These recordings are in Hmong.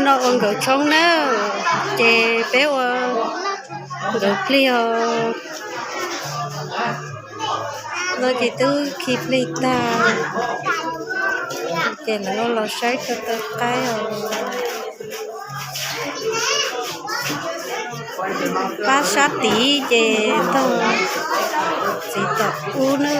No ua nkawd tshoob na, ces peb ua nkawd plig os. No ces twb khi plig tag, ces lawv los saib rau taw qaib os. Pab sab tid ces taug txiv tom ub na.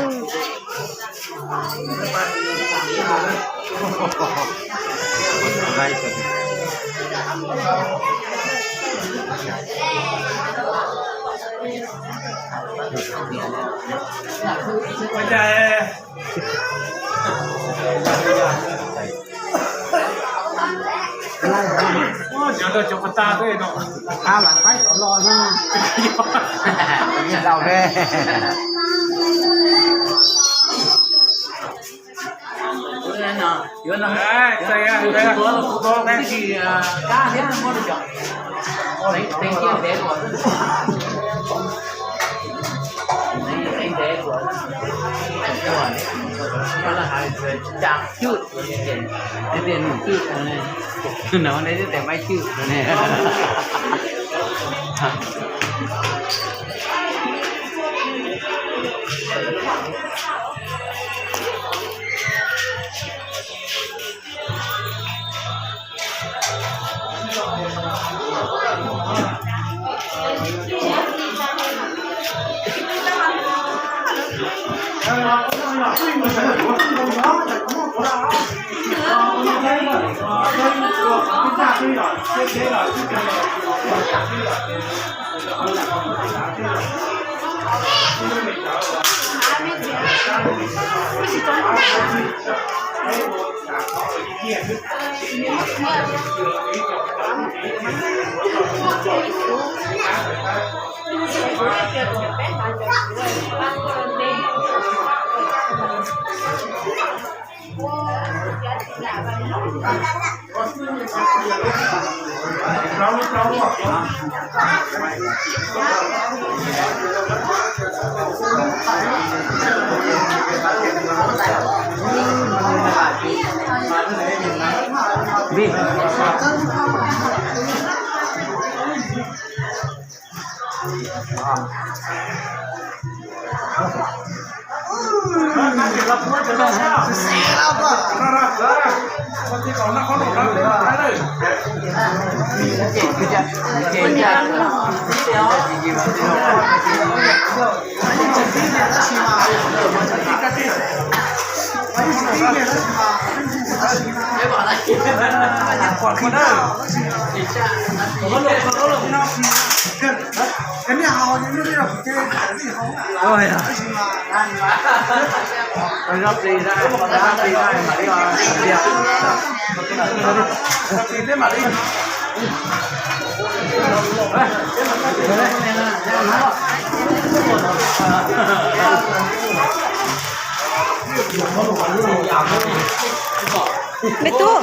Me tub,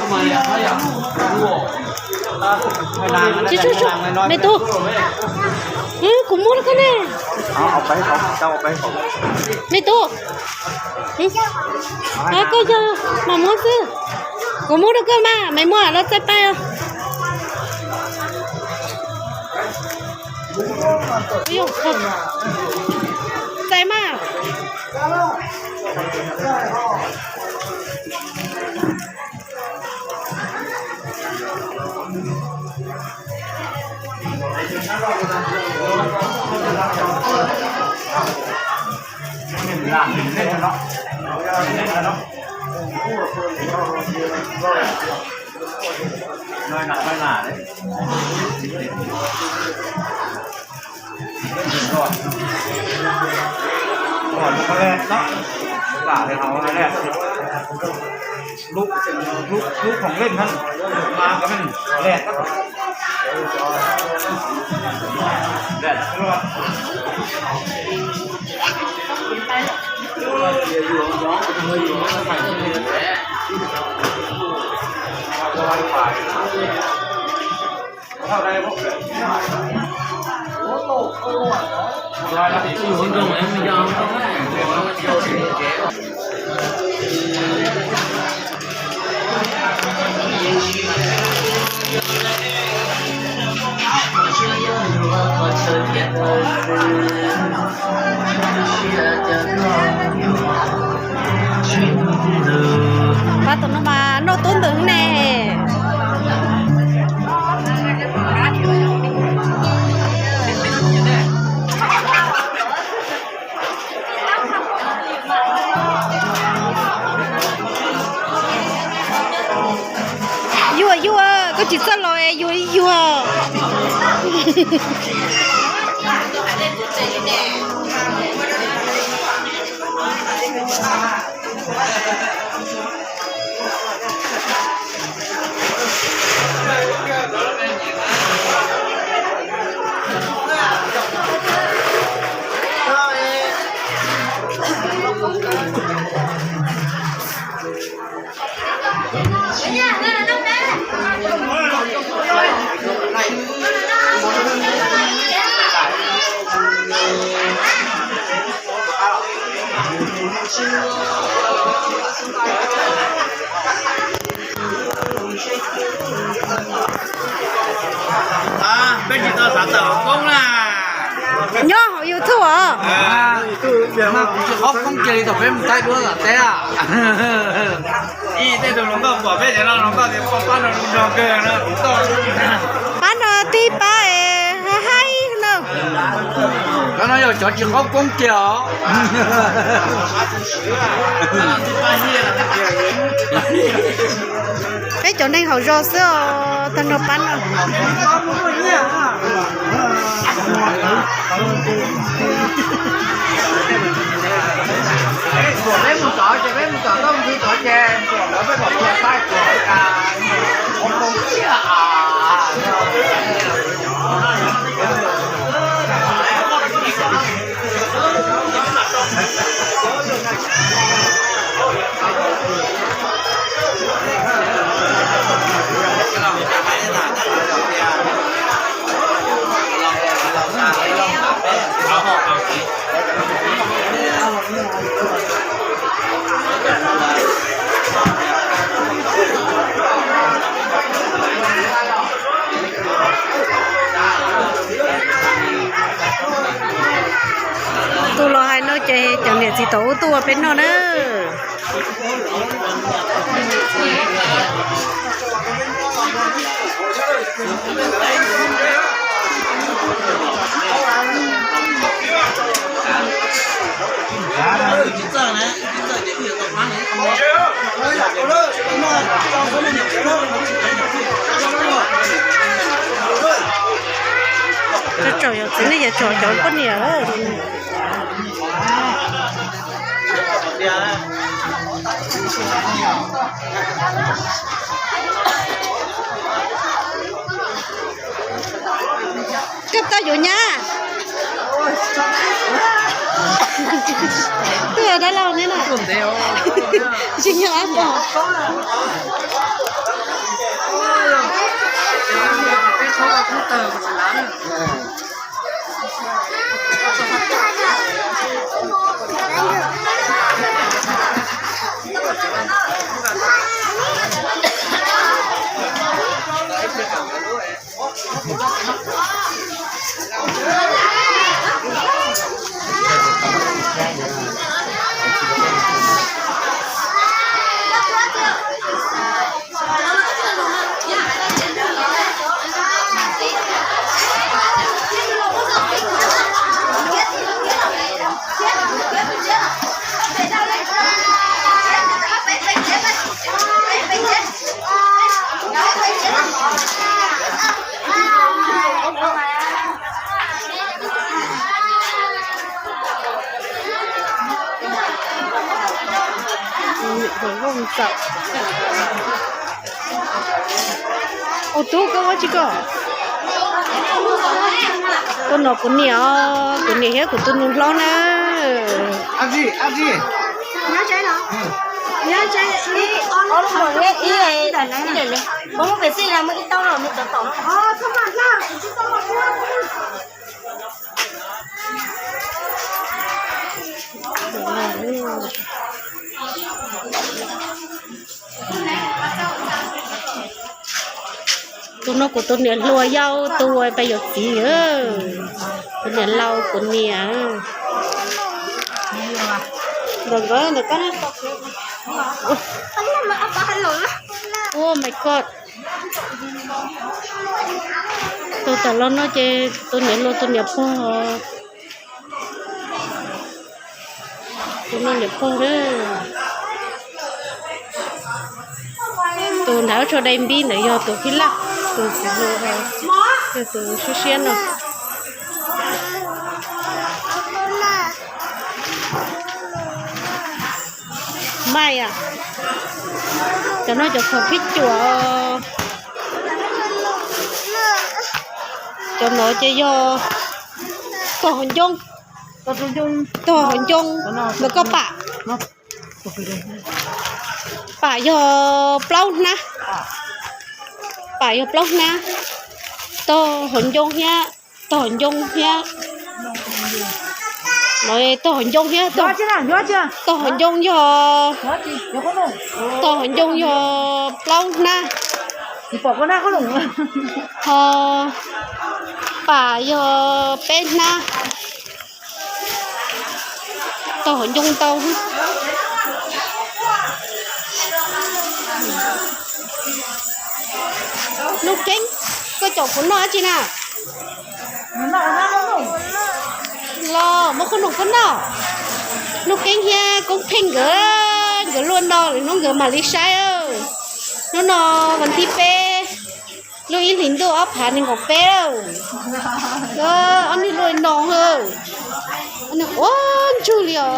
me tub, kuv muab rau koj ne. Me tub, koj yog mas muab xwb. Kuv muab rau koj mas, maiv muab los txaij paj os. Txais mas. Lub, lub, lub khoom leej hab, mas ko leej lej. Yuag, koj tsis txawj los es yuag ib yuag. Peb tsis tau xav tawm hauv koob na. Nyob hauv YouTube os. Tsis qhov koob cia li thaum peb mus thaij duab tom teb. Ib tej tus hluas nkauj pom peb cov no hluas nkauj tias poj pab no nrog kawg no. Pab no tib pab es haib na. Cov no yog cov tsis qhov koob cia os. Peb cov neeg hauv zos xwb os, tag nrho pab no. Peb mus tod ces peb mus tom toj ntxwb tod ces lawv peb kom tua taij kuv. Tus los hais no ces cov niam txiv tau ub tuaj ua peb noj na. Cov tsaum yog txiv neej yog tsaum cov poj niam. Koj tau yuav nyab. Twb dab laug ne na. Tsis nyob ab pog. Ua tub koj ua tsi koj? Tus no kuv niam, kuv niam thiab kuv tus nus hlob na. Tus no kuv tus niam hluas yau, tus uas peb yuav txiv, tus niam laus kuv niam. Nkawd nkawd ntawm koj. Oh my god. Tus tam los no ces tus niam hluas tus niam pog. Tus no niam pog na. Tus nrad tsho dai npib ntawd yog tus phij laj, tus, tus siab siab no. Mai, cov no cov khoom phij cuam. Cov no ces yog tog hauv ncoo, tog hauv ncoo ntawm koj pam. Pam yog plaub hnab, pam yog plaub hnab, tog hauv ncoo thiab, tog hauv ncoo thiab, tog hauv ncoo thiab, tog hauv ncoo yog, tog hauv ncoo yog plaub hnab, ho pam yog peb hnab. Tog hauv ncoo tau. Nuj Keeb, koj caum kuv noj dab tsi na? Los muab qhob noom koj noj. Nuj Keeb thiab Koob Pheej nkawd, nkawd luaj no lawm hnub nkawd mam li saib. Hnub no vas thib peb, lub ib hlis ntuj ob phav nees nkaum peb, ob niag luaj no, ob niag quav ntsug li os.